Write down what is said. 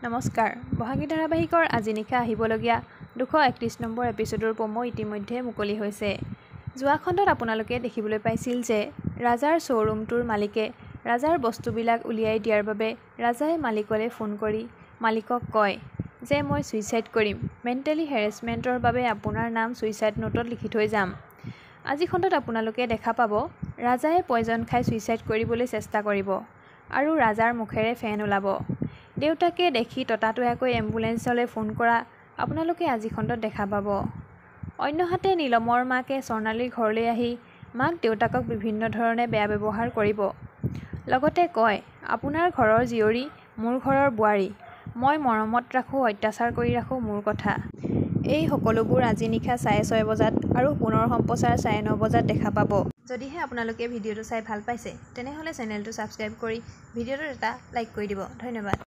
নমস্কাৰ, বহাগী ধাৰাবাহিকৰ আজি নিশা আহিবলগীয়া 231 নম্বৰ এপিছ'ডৰ প্ৰ'ম' ইতিমধ্যে মুকলি হৈছে। যোৱা খণ্ডত আপোনালোকে দেখিবলৈ পাইছিল যে ৰাজাৰ শ্ব'ৰুমটোৰ মালিকে ৰাজাৰ বস্তুবিলাক উলিয়াই দিয়াৰ বাবে ৰাজাই মালিকলৈ ফোন কৰি মালিকক কয় যে মই ছুইচাইড কৰিম, মেণ্টেলি হেৰেছমেণ্টৰ বাবে আপোনাৰ নাম ছুইচাইড নোটত লিখি থৈ যাম। আজি খণ্ডত আপোনালোকে দেখা পাব ৰাজাই পয়জন খাই ছুইচাইড কৰিবলৈ চেষ্টা কৰিব আৰু ৰাজাৰ মুখেৰে ফেন ওলাব। দেউতাকে দেখি ততাতৈয়াকৈ এম্বুলেঞ্চলৈ ফোন কৰা আপোনালোকে আজি খণ্ডত দেখা পাব। অন্যহাতে নীলমৰ মাকে স্বৰ্ণালীৰ ঘৰলৈ আহি মাক দেউতাকক বিভিন্ন ধৰণে বেয়া ব্যৱহাৰ কৰিব, লগতে কয় আপোনাৰ ঘৰৰ জীয়ৰী মোৰ ঘৰৰ বোৱাৰী, মই মৰমত ৰাখোঁ অত্যাচাৰ কৰি ৰাখোঁ মোৰ কথা। এই সকলোবোৰ আজি নিশা 6:30 বজাত আৰু পুনৰ সম্প্ৰচাৰ 9:30 বজাত দেখা পাব। যদিহে আপোনালোকে ভিডিঅ'টো চাই ভাল পাইছে তেনেহ'লে চেনেলটো ছাবস্ক্ৰাইব কৰি ভিডিঅ'টোত এটা লাইক কৰি দিব। ধন্যবাদ।